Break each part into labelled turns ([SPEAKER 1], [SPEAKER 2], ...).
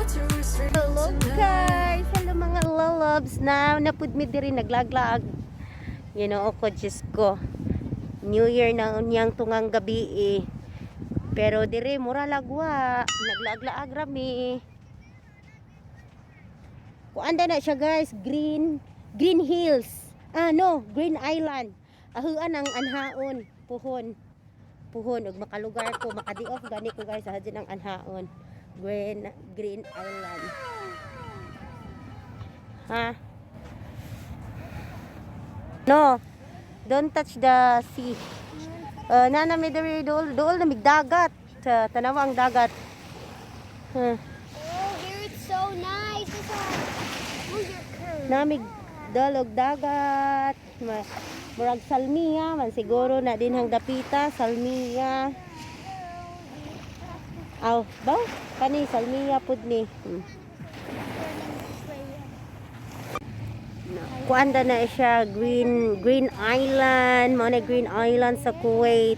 [SPEAKER 1] Extraterrestrial
[SPEAKER 2] Hello
[SPEAKER 1] tonight.
[SPEAKER 2] Guys! Hello, mga lalabs na napud mi diri naglaglag. Ginoo ko, Diyos ko. New Year na unyang tungang gabi eh. Pero diri mura lagwa, naglaglaag rami. Kuan na siya, guys, Green Green Hills. Ah no, Green Island. Ahuan ang anhaon, puhon. Puhon ug makalugar ko, makadi-off gani ko, guys, sa ang anhaon. Green Green Island. Ha? No. Don't touch the sea. Nana may diri dool dool na mig dagat. Tanawa ang dagat. Huh.
[SPEAKER 3] Oh, here it's so nice. It's all. Oh, you're curved.
[SPEAKER 2] Namig dalog dagat. Murag Salmia man siguro na din hang dapita Salmia. Aw, ba? Kani Salmia pud ni. Kuan na siya, Green Green Island, mao na Green Island sa Kuwait.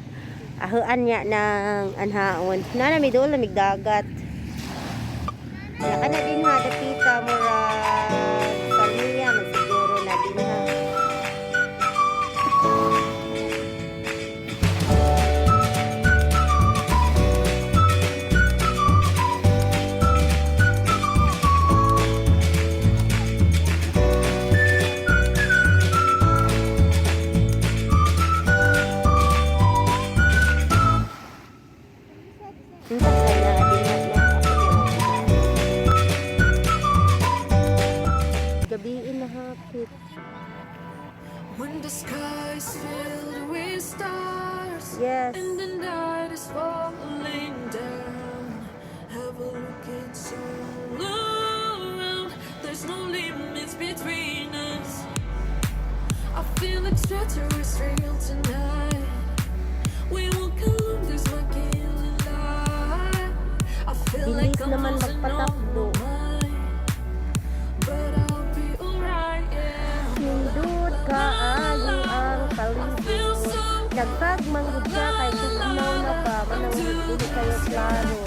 [SPEAKER 2] Ahuan niya ng anhaon. Nana mi dool lamig dagat. Ya kana din ha dapita murag Salmia man siguro na din ha. Unsa kay na din ha no? Gabiin na hapit.
[SPEAKER 1] When the sky's filled with stars and the night is falling down, have a look, it's all around. There's no limits between us. I feel extraterrestrial tonight. We walk alone, there's my killing light. I feel like
[SPEAKER 2] Bilis
[SPEAKER 1] I'm
[SPEAKER 2] naman
[SPEAKER 1] losing all
[SPEAKER 2] magpatakbo.
[SPEAKER 1] My mind, but I'll be alright, yeah.
[SPEAKER 2] Nindot kaayo ang
[SPEAKER 1] Feel
[SPEAKER 2] palibot.
[SPEAKER 1] so
[SPEAKER 2] Nagpagmanggod siya kay tugnaw na pa manang dili kayo klaro.